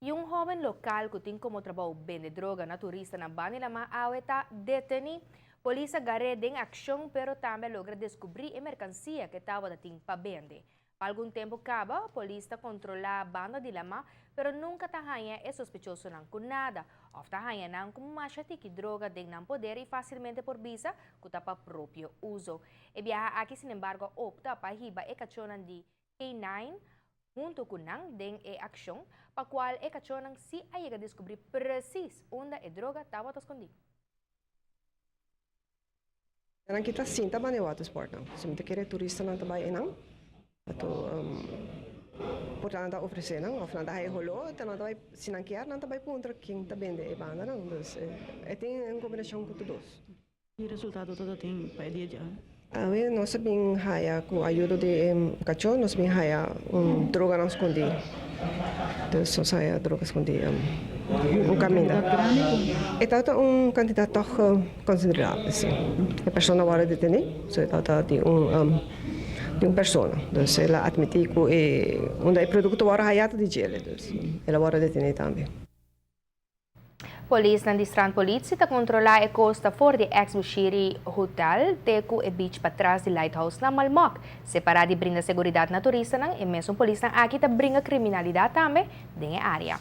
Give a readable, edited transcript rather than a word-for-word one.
Y un hoben local cu tin como trabou bende droga na turistanan band'i lama awe ta deteni. Polis a gar'e den accion pero tambe a logra descubri e mercancia cu e tabata tin pa bende. Pa algun tempo caba, polis ta controla banda di lama pero nunca ta haya e sospechosonan cu nada of ta haya nan cu masha tiki droga den nan poder y facilmente por bisa cu ta pa propio uzo. E biaha aki sinembargo a opta pa hiba e cachonan di K-nine hunto cu nan den e accion, pa cual e cachonan si a yega descubri precies unda e droga tabata scondi. Nan kita sinta banda e watersportnan. Si mi ta kere turistanan ta bai einan, anto por ta nan ta ofrece nan of nan ta haya holó, ta nan ta bai, si nan kier nan ta bai puntra ken ta bende e bandanan. Dus e tin un combinacion cu tur dos. Ki resultado ta tin pa e dia djawe? Awe nos a bin haya ku ayudo di e kachó nos bin haya un droganan skondí. Dus nos haya droga skondí un kaminda. E tabata un kantidat tòg konsiderabel, si. E persona a wòrdu detení, so e tabata di un di un persona. Dus el a atmití ku e unda e produkto wòrdu hayá ta di djele, dus el a wòrdu detení tambe. Polisnan di Strandpolitie ta kontrolá e kosta for di ex Bushiri Hotel te ku e beach patras di Lighthouse na Malmok. Separá di brinda seguridat na turistanan, e mesun polisnan aki ta bringa kriminalidat tambe den e área.